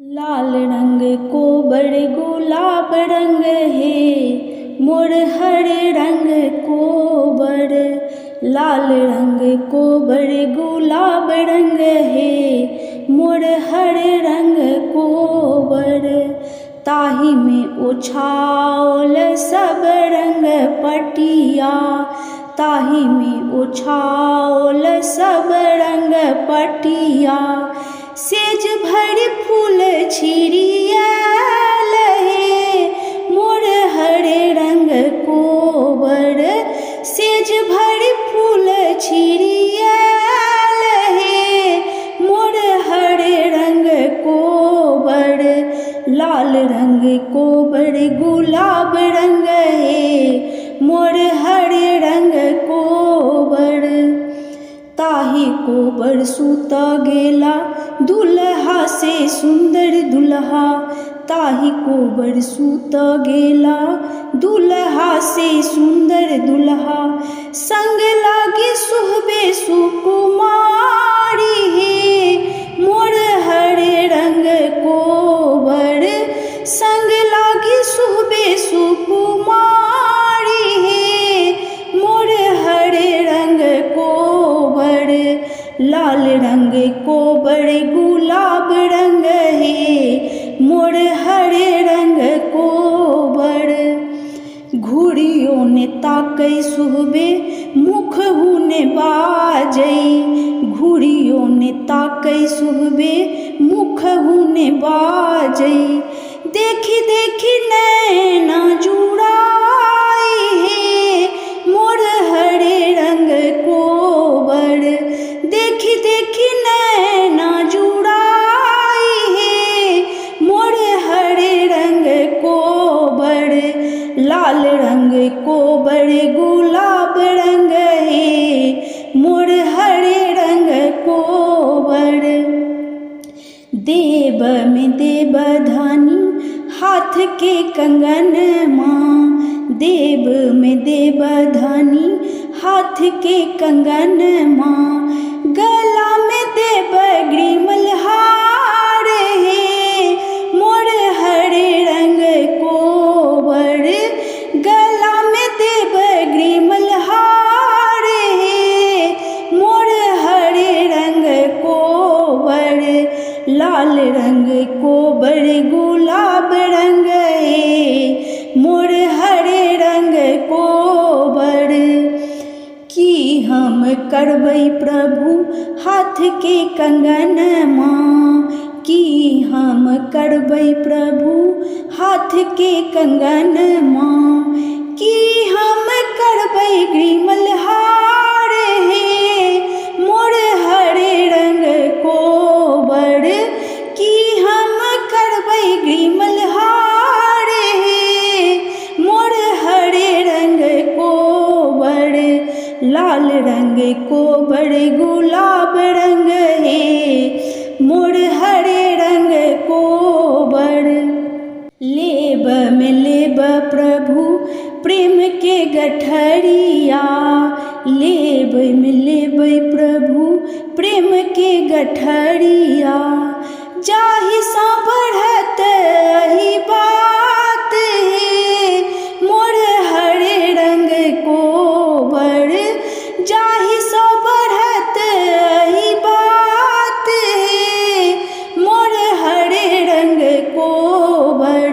लाल रंग कोबर गुलाब रंग हे, मोर हरे रंग कोबर। लाल रंग कोबर गुलाब रंग हे, मोर हरे रंग कोबर। ताही में ओछाओल सब रंग पटिया, ताही में ओछाओल सब रंग पटिया। सेज भरि फूल छिड़ियायल हे, मोर हरे रंग कोबर। सेज भरि फूल छिड़ियायल हे, मोर हरे रंग कोबर। लाल रंग कोबर गुलाब रंग हे, मोर हरे रंग कोबर। ताही कोबर सुत गेला दुल्हा से सुंदर दुल्हा, ताही कोबर सुत गेला दुल्हा से सुंदर दुल्हा। संग लागे सुहबे सुकुमारी हे, मोर हरे रंग कोबर। संग लागे सुहबे सुकुमारी हे, मोर हरे रंग कोबर। लाल रंग कोबर गुलाब रंग हे, मोर हरे रंग कोबर। घुरियो ने ताकै सुहबे मुख हुने बाजै, घुरियो ने ताकै सुहबे मुख हुने बाजै। देखी देखी नैना जुड़ाई हे, मोर हरे रंग कोबर। देखी देखी नैना जुड़ाई हे, मोर हरे रंग कोबर। लाल रंग कोबर गुलाब रंग हे, मोर हरे रंग कोबर। देव में देव धानी हाथ के कंगन माँ, देव में देव धानी हाथ के कंगन माँ। गला में देव ग्रीमल हार हे, मोर हरे रंग कोबर। गला में देव ग्रीमल हार हे, मोर हरे रंग कोबर। लाल रंग कोबर गुलाब रंग हे, मोर हरे रंग कोबर। की हम करबै प्रभु हाथ के कंगन माँ, की हम करबै प्रभु हाथ के कंगन माँ। की हम करबै ग्रीमल हार हे, मोर हरे रंग कोबर। की हम करबै ग्रीमल हार हे, मोर हरे रंग कोबर। लाल रंग कोबर गुलाब रंग हे, मोर हरे रंग कोबर। लेब में लेब प्रभु प्रेम के गठरिया, लेब में लेब प्रभु प्रेम के गठरिया। जाहि सँ बढ़त अहि बात हे, मोर हरे रंग कोबर। जाहि सँ बढ़त अहि बात हे, मोर हरे रंग कोबर।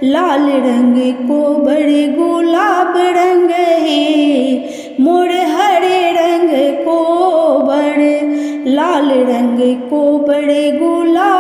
लाल रंग कोबर गुलाब रंग हे, मोर हरे रंग कोबर। लाल रंग कोबर गुलाब